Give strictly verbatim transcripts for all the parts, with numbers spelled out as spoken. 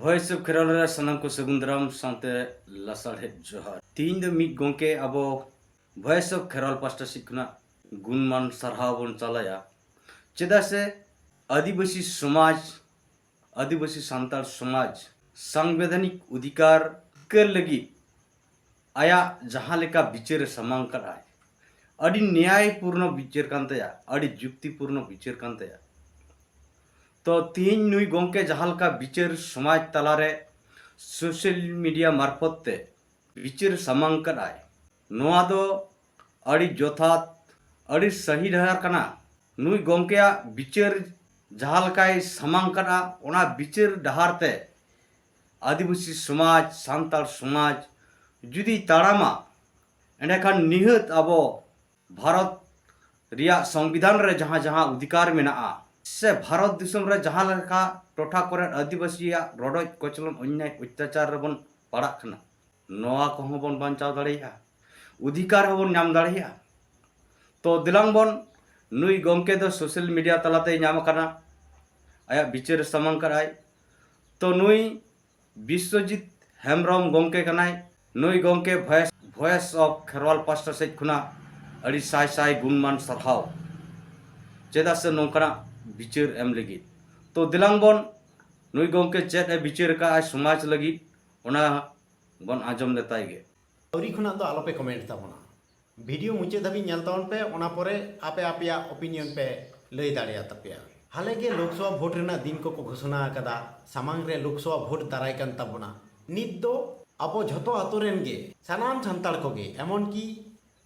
Voice of Kherwal ᱨᱮ ᱥᱟᱱᱟᱢ ᱠᱚ ᱥᱟᱹᱜᱩᱱ ᱫᱟᱨᱟᱢ ᱥᱟᱶᱛᱮ ᱞᱟᱥᱟᱲᱦᱮᱫ ᱡᱚᱦᱟᱨ᱾ ᱛᱤᱦᱤᱧ ᱫᱚ ᱢᱤᱫ ᱜᱚᱝᱠᱮ ᱟᱵᱚ ᱵᱷᱚᱭᱮᱥ ᱚᱯᱷ ᱠᱷᱮᱨᱣᱟᱞ ᱯᱟᱥᱴᱟ ᱥᱮᱫ ᱠᱷᱚᱱᱟᱜ ᱜᱩᱱᱢᱟᱱ ᱥᱟᱨᱦᱟᱣ ᱵᱚᱱ ᱪᱟᱞᱟᱭᱟ᱾ ᱪᱮᱫᱟᱜ ᱥᱮ ᱟᱹᱫᱤᱵᱟᱹᱥᱤ ᱥᱚᱢᱟᱡᱽ, ᱟᱹᱫᱤᱵᱟᱹᱥᱤ ᱥᱟᱱᱛᱟᱲ ᱥᱚᱢᱟᱡᱽ ᱥᱟᱝᱵᱤᱫᱷᱟᱱᱤᱠ ᱚᱫᱷᱤᱠᱟᱨ ᱨᱤᱠᱟᱹ ᱞᱟᱹᱜᱤᱫ ᱟᱭᱟᱜ ᱡᱟᱦᱟᱸ ᱞᱮᱠᱟ ᱵᱤᱪᱟᱹᱨ ᱮ ᱥᱟᱢᱟᱝ ᱠᱟᱫᱼᱟᱭ, ᱟᱹᱰᱤ ᱱᱮᱭᱟᱭ ᱯᱩᱨᱱᱚ ᱵᱤᱪᱟᱹᱨ ᱠᱟᱱ ᱛᱟᱭᱟ, ᱟᱹᱰᱤ ᱡᱩᱠᱛᱤ ᱯᱩᱨᱱᱚ ᱵᱤᱪᱟᱹᱨ ᱠᱟᱱ ᱛᱟᱭᱟ᱾ ᱛᱚ ᱛᱤᱦᱤᱧ ᱱᱩᱭ ᱜᱚᱝᱠᱮ ᱡᱟᱦᱟᱸ ᱞᱮᱠᱟ ᱵᱤᱪᱟᱹᱨ ᱥᱚᱢᱟᱡᱽ ᱛᱟᱞᱟᱨᱮ ᱥᱳᱥᱟᱞ ᱢᱤᱰᱤᱭᱟ ᱢᱟᱨᱯᱷᱚᱛ ᱛᱮ ᱵᱤᱪᱟᱹᱨ ᱥᱟᱢᱟᱝ ᱠᱟᱫᱼᱟᱭ, ᱱᱚᱣᱟ ᱫᱚ ᱟᱹᱰᱤ ᱡᱚᱛᱷᱟᱛ, ᱟᱹᱰᱤ ᱥᱟᱹᱦᱤ ᱰᱟᱦᱟᱨ ᱠᱟᱱᱟ᱾ ᱱᱩᱭ ᱜᱚᱝᱠᱮᱭᱟᱜ ᱵᱤᱪᱟᱹᱨ ᱡᱟᱦᱟᱸ ᱞᱮᱠᱟᱭ ᱥᱟᱢᱟᱝ ᱠᱟᱫᱼᱟ, ᱚᱱᱟ ᱵᱤᱪᱟᱹᱨ ᱰᱟᱦᱟᱨ ᱛᱮ ᱟᱹᱫᱤᱵᱟᱹᱥᱤ ᱥᱚᱢᱟᱡᱽ, ᱥᱟᱱᱛᱟᱲ ᱥᱚᱢᱟᱡᱽ ᱡᱩᱫᱤ ᱛᱟᱲᱟᱢᱟ, ᱮᱸᱰᱮᱠᱷᱟᱱ ᱱᱤᱦᱟᱹᱛ ᱟᱵᱚ ᱵᱷᱟᱨᱚᱛ ᱨᱮᱭᱟᱜ ᱥᱚᱝᱵᱤᱫᱷᱟᱱ ᱨᱮ ᱡᱟᱦᱟᱸ ᱡᱟᱦᱟᱸ ᱚᱫᱷᱤᱠᱟᱨ ᱢᱮᱱᱟᱜᱼᱟ, ᱥᱮ ᱵᱷᱟᱨᱚᱛ ᱫᱤᱥᱚᱢ ᱨᱮ ᱡᱟᱦᱟᱸ ᱞᱮᱠᱟ ᱴᱚᱴᱷᱟ ᱠᱚᱨᱮ ᱟᱹᱫᱤᱵᱟᱹᱥᱤᱭᱟᱜ ᱨᱚᱰᱚᱡ ᱠᱚᱪᱞᱚᱱ, ᱚᱱᱱᱭᱟᱭ, ᱚᱛᱛᱟᱪᱟᱨ ᱨᱮᱵᱚᱱ ᱯᱟᱲᱟᱜ ᱠᱟᱱᱟ, ᱱᱚᱣᱟ ᱠᱚᱦᱚᱸ ᱵᱚᱱ ᱵᱟᱧᱪᱟᱣ ᱫᱟᱲᱮᱭᱟᱜᱼᱟ, ᱚᱫᱷᱤᱠᱟᱨ ᱦᱚᱸᱵᱚᱱ ᱧᱟᱢ ᱫᱟᱲᱮᱭᱟᱜᱼᱟ᱾ ᱛᱚ ᱫᱮᱞᱟᱝ ᱵᱚᱱ, ᱱᱩᱭ ᱜᱚᱝᱠᱮ ᱫᱚ ᱥᱳᱥᱟᱞ ᱢᱤᱰᱤᱭᱟ ᱛᱟᱞᱟᱛᱮᱭ ᱧᱟᱢ ᱟᱠᱟᱱᱟ, ᱟᱭᱟᱜ ᱵᱤᱪᱟᱹᱨ ᱥᱟᱢᱟᱝ ᱠᱟᱫᱼᱟᱭ᱾ ᱛᱚ ᱱᱩᱭ ᱵᱤᱥᱥᱚᱡᱤᱛ ᱦᱮᱢᱵᱨᱚᱢ ᱜᱚᱝᱠᱮ ᱠᱟᱱᱟᱭ᱾ ᱱᱩᱭ ᱜᱚᱝᱠᱮ ᱵᱷᱚᱭᱮᱥ, ᱵᱷᱚᱭᱮᱥ ᱚᱯᱷ ᱠᱷᱮᱨᱣᱟᱞ ᱯᱟᱥᱴᱟ ᱥᱮᱫ ᱠᱷᱚᱱᱟᱜ ᱟᱹᱰᱤ ᱥᱟᱭ ᱥᱟᱭ ᱜᱩᱱᱢᱟᱱ ᱥᱟᱨᱦᱟᱣ, ᱪᱮᱫᱟᱜ ᱥᱮ ᱱᱚᱝᱠᱟᱱᱟᱜ ᱵᱤᱪᱟᱹᱨ ᱮᱢ ᱞᱟᱹᱜᱤᱫ᱾ ᱛᱚ ᱫᱮᱞᱟᱝ ᱵᱚᱱ, ᱱᱩᱭ ᱜᱚᱝᱠᱮ ᱪᱮᱫ ᱮ ᱵᱤᱪᱟᱹᱨ ᱟᱠᱟᱫᱼᱟ ᱥᱚᱢᱟᱡᱽ ᱞᱟᱹᱜᱤᱫ, ᱚᱱᱟ ᱵᱚᱱ ᱟᱸᱡᱚᱢ ᱞᱮᱛᱟᱭ ᱜᱮ᱾ ᱟᱹᱣᱨᱤ ᱠᱷᱚᱱᱟᱜ ᱫᱚ ᱟᱞᱚᱯᱮ ᱠᱚᱢᱮᱱᱴ ᱛᱟᱵᱚᱱᱟ᱾ ᱵᱷᱤᱰᱤᱭᱳ ᱢᱩᱪᱟᱹᱫ ᱫᱷᱟᱹᱵᱤᱡ ᱧᱮᱞ ᱛᱟᱵᱚᱱ ᱯᱮ, ᱚᱱᱟ ᱯᱚᱨᱮ ᱟᱯᱮ ᱟᱯᱮᱭᱟᱜ ᱚᱯᱤᱱᱤᱭᱚᱱ ᱯᱮ ᱞᱟᱹᱭ ᱫᱟᱲᱮᱭᱟ ᱛᱟᱯᱮᱭᱟ᱾ ᱦᱟᱞᱮ ᱜᱮ ᱞᱳᱠᱥᱚᱵᱷᱟ ᱵᱷᱳᱴ ᱨᱮᱱᱟᱜ ᱫᱤᱱ ᱠᱚᱠᱚ ᱜᱷᱳᱥᱚᱱᱟ ᱟᱠᱟᱫᱟ᱾ ᱥᱟᱢᱟᱝ ᱨᱮ ᱞᱳᱠᱥᱚᱵᱷᱟ ᱵᱷᱳᱴ ᱫᱟᱨᱟᱭ ᱠᱟᱱ ᱛᱟᱵᱚᱱᱟ᱾ ᱱᱤᱛ ᱫᱚ ᱟᱵᱚ ᱡᱷᱚᱛᱚ ᱟᱛᱳ ᱨᱮᱱ ᱜᱮ, ᱥᱟᱱᱟᱢ ᱥᱟᱱᱛᱟᱲ ᱠᱚᱜᱮ, ᱮᱢᱚᱱ ᱠᱤ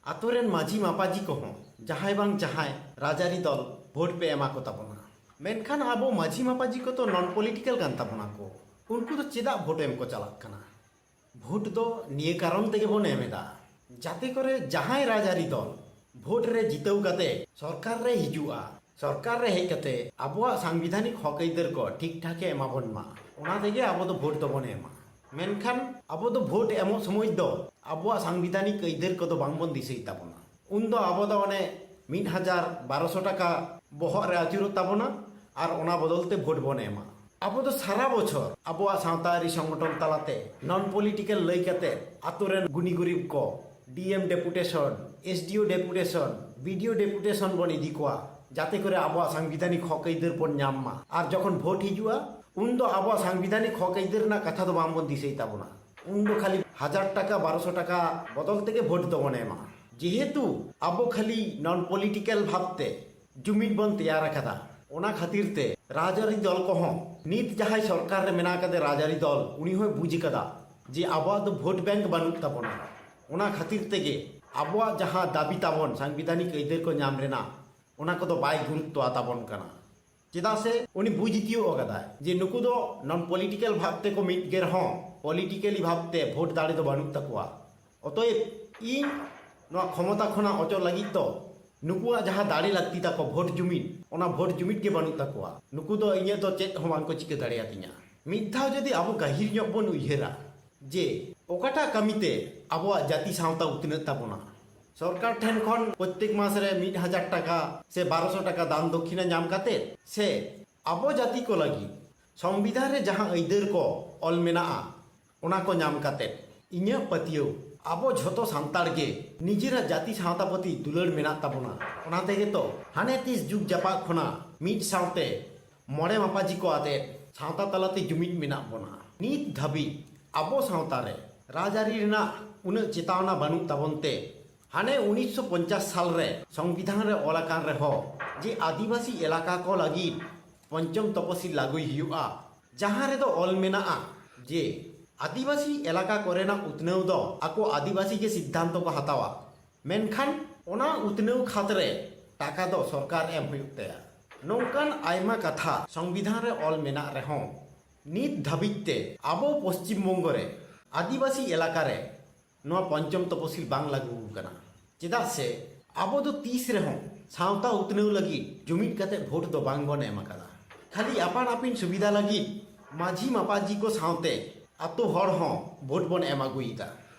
ᱟᱛᱳ ᱨᱮᱱ ᱢᱟᱹᱡᱷᱤ ᱢᱟᱯᱟᱡᱷᱤ ᱠᱚᱦᱚᱸ ᱡᱟᱦᱟᱸᱭ ᱵᱟᱝ ᱡᱟᱦᱟᱸᱭ ᱨᱟᱡᱽᱟᱹᱨᱤ ᱫᱚᱞ ᱵᱷᱳᱴ ᱯᱮ ᱮᱢᱟ ᱠᱚ ᱛᱟᱵᱚᱱᱟ᱾ ᱢᱮᱱᱠᱷᱟᱱ ᱟᱵᱚ ᱢᱟᱹᱡᱷᱤ ᱢᱟᱯᱟᱡᱷᱤ ᱠᱚᱫᱚ ᱱᱚᱱ ᱯᱚᱞᱤᱴᱤᱠᱟᱞ ᱠᱟᱱ ᱛᱟᱵᱚᱱᱟ ᱠᱚ᱾ ᱩᱱᱠᱩ ᱫᱚ ᱪᱮᱫᱟᱜ ᱵᱷᱳᱴ ᱮᱢ ᱠᱚ ᱪᱟᱞᱟᱜ ᱠᱟᱱᱟ? ᱵᱷᱳᱴ ᱫᱚ ᱱᱤᱭᱟᱹ ᱠᱟᱨᱚᱱ ᱛᱮᱜᱮ ᱵᱚᱱ ᱮᱢ ᱮᱫᱟ, ᱡᱟᱛᱮ ᱠᱚᱨᱮ ᱡᱟᱦᱟᱸᱭ ᱨᱟᱡᱽᱟᱹᱨᱤ ᱫᱚᱞ ᱵᱷᱳᱴ ᱨᱮ ᱡᱤᱛᱟᱹᱣ ᱠᱟᱛᱮ ᱥᱚᱨᱠᱟᱨ ᱨᱮ ᱦᱤᱡᱩᱜᱼᱟ, ᱥᱚᱨᱠᱟᱨ ᱨᱮ ᱦᱮᱡ ᱠᱟᱛᱮ ᱟᱵᱚᱣᱟᱜ ᱥᱟᱝᱵᱤᱫᱷᱟᱱᱤᱠ ᱦᱚᱠ ᱟᱹᱭᱫᱟᱹᱨ ᱠᱚ ᱴᱷᱤᱠ ᱴᱷᱟᱠ ᱮ ᱮᱢᱟ ᱵᱚᱱ ᱢᱟ, ᱚᱱᱟ ᱛᱮᱜᱮ ᱟᱵᱚ ᱫᱚ ᱵᱷᱳᱴ ᱫᱚᱵᱚᱱ ᱮᱢᱟ᱾ ᱢᱮᱱᱠᱷᱟᱱ ᱟᱵᱚ ᱫᱚ ᱵᱷᱳᱴ ᱮᱢᱚᱜ ᱥᱚᱢᱚᱭ ᱫᱚ ᱟᱵᱚᱣᱟᱜ ᱥᱟᱝᱵᱤᱫᱷᱟᱱᱤᱠ ᱟᱹᱭᱫᱟᱹᱨ ᱠᱚᱫᱚ ᱵᱟᱝᱵᱚᱱ ᱫᱤᱥᱟᱹᱭ ᱛᱟᱵᱚᱱᱟ᱾ ᱩᱱᱫᱚ ᱟᱵᱚ ᱫᱚ ᱚᱱᱮ ᱢᱤᱫ ᱦᱟᱡᱟᱨ ᱵᱟᱨᱚᱥᱚ ᱴᱟᱠᱟ ᱵᱚᱦᱚᱜ ᱨᱮ ᱟᱹᱪᱩᱨᱚᱜ ᱛᱟᱵᱚᱱᱟ ᱟᱨ ᱚᱱᱟ ᱵᱚᱫᱚᱞ ᱛᱮ ᱵᱷᱳᱴ ᱵᱚᱱ ᱮᱢᱟ᱾ ᱟᱵᱚ ᱫᱚ ᱥᱟᱨᱟ ᱵᱚᱪᱷᱚᱨ ᱟᱵᱚᱣᱟᱜ ᱥᱟᱶᱛᱟ ᱟᱹᱨᱤ ᱥᱚᱝᱜᱚᱴᱷᱚᱱ ᱛᱟᱞᱟᱛᱮ non political ᱞᱟᱹᱭ ᱠᱟᱛᱮ ᱟᱛᱳ ᱨᱮᱱ ᱜᱩᱱᱤ ᱜᱩᱨᱤᱵ ᱠᱚ D M deputation, S D O deputation, B D O deputation ᱵᱚᱱ ᱤᱫᱤ ᱠᱚᱣᱟ, ᱡᱟᱛᱮ ᱠᱚᱨᱮ ᱟᱵᱚᱣᱟᱜ ᱥᱟᱝᱵᱤᱫᱷᱟᱱᱤᱠ ᱦᱚᱠ ᱟᱹᱭᱫᱟᱹᱨ ᱵᱚᱱ ᱧᱟᱢ ᱢᱟ᱾ ᱟᱨ ᱡᱚᱠᱷᱚᱱ ᱵᱷᱳᱴ ᱦᱤᱡᱩᱜᱼᱟ, ᱩᱱ ᱫᱚ ᱟᱵᱚᱣᱟᱜ ᱥᱟᱝᱵᱤᱫᱷᱟᱱᱤᱠ ᱦᱚᱠ ᱟᱹᱭᱫᱟᱹᱨ ᱨᱮᱱᱟᱜ ᱠᱟᱛᱷᱟ ᱫᱚ ᱵᱟᱝ ᱵᱚᱱ ᱫᱤᱥᱟᱹᱭ ᱛᱟᱵᱚᱱᱟ᱾ ᱩᱱ ᱫᱚ ᱠᱷᱟᱹᱞᱤ ᱦᱟᱡᱟᱨ ᱴᱟᱠᱟ, ᱵᱟᱨᱚᱥᱚ ᱴᱟᱠᱟ ᱵᱚᱫᱚᱞ ᱛᱮᱜᱮ ᱵᱷᱳᱴ ᱫᱚᱵᱚᱱ ᱮᱢᱟ᱾ ᱡᱮᱦᱮᱛᱩ ᱟᱵᱚ ᱠᱷᱟᱹᱞᱤ non political ᱵᱷᱟᱵᱽᱛᱮ ᱡᱩᱢᱤᱫ ᱵᱚᱱ ᱛᱮᱭᱟᱨ ᱟᱠᱟᱫᱟ, ᱚᱱᱟ ᱠᱷᱟᱹᱛᱤᱨ ᱛᱮ ᱨᱟᱡᱽᱟᱹᱨᱤ ᱫᱚᱞ ᱠᱚᱦᱚᱸ, ᱱᱤᱛ ᱡᱟᱦᱟᱸᱭ ᱥᱚᱨᱠᱟᱨ ᱨᱮ ᱢᱮᱱᱟᱜ ᱟᱠᱟᱫᱮ ᱨᱟᱡᱽᱟᱹᱨᱤ ᱫᱚᱞ, ᱩᱱᱤ ᱦᱚᱸᱭ ᱵᱩᱡᱽ ᱟᱠᱟᱫᱟ ᱡᱮ ᱟᱵᱚᱣᱟᱜ ᱫᱚ ᱵᱷᱳᱴ ᱵᱮᱝᱠ ᱵᱟᱹᱱᱩᱜ ᱛᱟᱵᱚᱱᱟ᱾ ᱚᱱᱟ ᱠᱷᱟᱹᱛᱤᱨ ᱛᱮᱜᱮ ᱟᱵᱚᱣᱟᱜ ᱡᱟᱦᱟᱸ ᱫᱟᱹᱵᱤ ᱛᱟᱵᱚᱱ ᱥᱟᱝᱵᱤᱫᱷᱟᱱᱤᱠ ᱟᱹᱭᱫᱟᱹᱨ ᱠᱚ ᱧᱟᱢ ᱨᱮᱱᱟᱜ, ᱚᱱᱟ ᱠᱚᱫᱚ ᱵᱟᱭ ᱜᱩᱨᱩᱛᱛᱚ ᱟᱛᱟᱵᱚᱱ ᱠᱟᱱᱟ᱾ ᱪᱮᱫᱟᱜ ᱥᱮ ᱩᱱᱤ ᱵᱩᱡᱽ ᱛᱤᱭᱳᱜ ᱟᱠᱟᱫᱟᱭ ᱡᱮ ᱱᱩᱠᱩ ᱫᱚ non political ᱵᱷᱟᱵᱽ ᱛᱮᱠᱚ ᱢᱤᱫ ᱜᱮ ᱨᱮᱦᱚᱸ, politically ᱵᱷᱟᱵᱽ ᱛᱮ ᱵᱷᱳᱴ ᱫᱟᱲᱮ ᱫᱚ ᱵᱟᱹᱱᱩᱜ ᱛᱟᱠᱚᱣᱟ᱾ ᱚᱛᱚᱮᱵ ᱤᱧ ᱱᱚᱣᱟ ᱠᱷᱚᱢᱚᱛᱟ ᱠᱷᱚᱱᱟᱜ ᱚᱪᱚᱜ ᱞᱟᱹᱜᱤᱫ ᱫᱚ ᱱᱩᱠᱩᱣᱟᱜ ᱡᱟᱦᱟᱸ ᱫᱟᱲᱮ ᱞᱟᱹᱠᱛᱤ ᱛᱟᱠᱚ, ᱵᱷᱳᱴ ᱡᱩᱢᱤᱫ, ᱚᱱᱟ ᱵᱷᱳᱴ ᱡᱩᱢᱤᱫ ᱜᱮ ᱵᱟᱹᱱᱩᱜ ᱛᱟᱠᱚᱣᱟ᱾ ᱱᱩᱠᱩ ᱫᱚ ᱤᱧᱟᱹᱜ ᱫᱚ ᱪᱮᱫ ᱦᱚᱸ ᱵᱟᱝ ᱠᱚ ᱪᱤᱠᱟᱹ ᱫᱟᱲᱮᱭᱟᱛᱤᱧᱟ᱾ ᱢᱤᱫ ᱫᱷᱟᱣ ᱡᱩᱫᱤ ᱟᱵᱚ ᱜᱟᱹᱦᱤᱨ ᱧᱚᱜ ᱵᱚᱱ ᱩᱭᱦᱟᱹᱨᱟ ᱡᱮ ᱚᱠᱟᱴᱟᱜ ᱠᱟᱹᱢᱤᱛᱮ ᱟᱵᱚᱣᱟᱜ ᱡᱟᱹᱛᱤ ᱥᱟᱶᱛᱟ ᱩᱛᱱᱟᱹᱜ ᱛᱟᱵᱚᱱᱟ, ᱥᱚᱨᱠᱟᱨ ᱴᱷᱮᱱ ᱠᱷᱚᱱ ᱯᱨᱚᱛᱛᱮᱠ ᱢᱟᱥ ᱨᱮ ᱢᱤᱫ ᱦᱟᱡᱟᱨ ᱴᱟᱠᱟ ᱥᱮ ᱵᱟᱨᱚᱥᱚ ᱴᱟᱠᱟ ᱫᱟᱱ ᱫᱚᱠᱷᱤᱱᱟ ᱧᱟᱢ ᱠᱟᱛᱮ, ᱥᱮ ᱟᱵᱚ ᱡᱟᱹᱛᱤ ᱠᱚ ᱞᱟᱹᱜᱤᱫ ᱥᱚᱝᱵᱤᱫᱷᱟᱱ ᱨᱮ ᱡᱟᱦᱟᱸ ᱟᱹᱭᱫᱟᱹᱨ ᱠᱚ ᱚᱞ ᱢᱮᱱᱟᱜᱼᱟ, ᱚᱱᱟ ᱠᱚ ᱧᱟᱢ ᱠᱟᱛᱮ, ᱤᱧᱟᱹᱜ ᱯᱟᱹᱛᱭᱟᱹᱣ, ᱟᱵᱚ ᱡᱷᱚᱛᱚ ᱥᱟᱱᱛᱟᱲ ᱜᱮ ᱱᱤᱡᱮᱨᱟᱜ ᱡᱟᱹᱛᱤ ᱥᱟᱶᱛᱟ ᱯᱨᱚᱛᱤ ᱫᱩᱞᱟᱹᱲ ᱢᱮᱱᱟᱜ ᱛᱟᱵᱚᱱᱟ᱾ ᱚᱱᱟ ᱛᱮᱜᱮ ᱛᱚ ᱦᱟᱱᱮ ᱛᱤᱥ ᱡᱩᱜᱽ ᱡᱟᱯᱟᱜ ᱠᱷᱚᱱᱟᱜ ᱢᱤᱫ ᱥᱟᱶᱛᱮ ᱢᱚᱬᱮ ᱢᱟᱯᱟᱡᱤ ᱠᱚ ᱟᱛᱮ ᱥᱟᱶᱛᱟ ᱛᱟᱞᱟᱛᱮ ᱡᱩᱢᱤᱫ ᱢᱮᱱᱟᱜ ᱵᱚᱱᱟ᱾ ᱱᱤᱛ ᱫᱷᱟᱹᱵᱤᱡ ᱟᱵᱚ ᱥᱟᱶᱛᱟ ᱨᱮ ᱨᱟᱡᱽᱟᱹᱨᱤ ᱨᱮᱱᱟᱜ ᱩᱱᱟᱹᱜ ᱪᱮᱛᱟᱣᱱᱟ ᱵᱟᱹᱱᱩᱜ ᱛᱟᱵᱚᱱ ᱛᱮ, ᱦᱟᱱᱮ ᱩᱱᱤᱥᱥᱚ ᱯᱚᱧᱪᱟᱥ ᱥᱟᱞ ᱨᱮ ᱥᱚᱝᱵᱤᱫᱷᱟᱱ ᱨᱮ ᱚᱞ ᱟᱠᱟᱱ ᱨᱮᱦᱚᱸ ᱡᱮ ᱟᱹᱫᱤᱵᱟᱹᱥᱤ ᱮᱞᱟᱠᱟ ᱠᱚ ᱞᱟᱹᱜᱤᱫ ᱯᱚᱧᱪᱚᱢ ᱛᱚᱯᱚᱥᱤᱞ ᱞᱟᱹᱜᱩᱭ ᱦᱩᱭᱩᱜᱼᱟ, ᱡᱟᱦᱟᱸ ᱨᱮᱫᱚ ᱚᱞ ᱢᱮᱱᱟᱜᱼᱟ ᱡᱮ ᱟᱹᱫᱤᱵᱟᱹᱥᱤ ᱮᱞᱟᱠᱟ ᱠᱚᱨᱮᱱᱟᱜ ᱩᱛᱱᱟᱹᱣ ᱫᱚ ᱟᱠᱚ ᱟᱹᱫᱤᱵᱟᱹᱥᱤ ᱜᱮ ᱥᱤᱫᱽᱫᱷᱟᱱᱛᱚ ᱠᱚ ᱦᱟᱛᱟᱣᱟ, ᱢᱮᱱᱠᱷᱟᱱ ᱚᱱᱟ ᱩᱛᱱᱟᱹᱣ ᱠᱷᱟᱛ ᱨᱮ ᱴᱟᱠᱟ ᱫᱚ ᱥᱚᱨᱠᱟᱨ ᱮᱢ ᱦᱩᱭᱩᱜ ᱛᱟᱭᱟ᱾ ᱱᱚᱝᱠᱟᱱ ᱟᱭᱢᱟ ᱠᱟᱛᱷᱟ ᱥᱚᱝᱵᱤᱫᱷᱟᱱ ᱨᱮ ᱚᱞ ᱢᱮᱱᱟᱜ ᱨᱮᱦᱚᱸ, ᱱᱤᱛ ᱫᱷᱟᱹᱵᱤᱡ ᱛᱮ ᱟᱵᱚ ᱯᱚᱥᱪᱤᱢ ᱵᱚᱝᱜᱚ ᱨᱮ ᱟᱹᱫᱤᱵᱟᱹᱥᱤ ᱮᱞᱟᱠᱟ ᱨᱮ ᱱᱚᱣᱟ ᱯᱚᱧᱪᱚᱢ ᱛᱚᱯᱚᱥᱤᱞ ᱵᱟᱝ ᱞᱟᱹᱜᱩ ᱟᱠᱟᱱᱟ᱾ ᱪᱮᱫᱟᱜ ᱥᱮ ᱟᱵᱚ ᱫᱚ ᱛᱤᱥ ᱨᱮᱦᱚᱸ ᱥᱟᱶᱛᱟ ᱩᱛᱱᱟᱹᱣ ᱞᱟᱹᱜᱤᱫ ᱡᱩᱢᱤᱫ ᱠᱟᱛᱮ ᱵᱷᱳᱴ ᱫᱚ ᱵᱟᱝ ᱵᱚᱱ ᱮᱢ ᱟᱠᱟᱫᱟ᱾ ᱠᱷᱟᱹᱞᱤ ᱟᱯᱟᱱ ᱟᱹᱯᱤᱱ ᱥᱩᱵᱤᱫᱷᱟ ᱞᱟᱹᱜᱤᱫ ᱢᱟᱹᱡᱷᱤ ᱢᱟᱯᱟᱡᱤ ᱠᱚ ᱥᱟᱶᱛᱮ ᱟᱛᱳ ᱦᱚᱲ ᱦᱚᱸ ᱵᱷᱳᱴ ᱵᱚᱱ ᱮᱢ ᱟᱹᱜᱩᱭᱮᱫᱟ᱾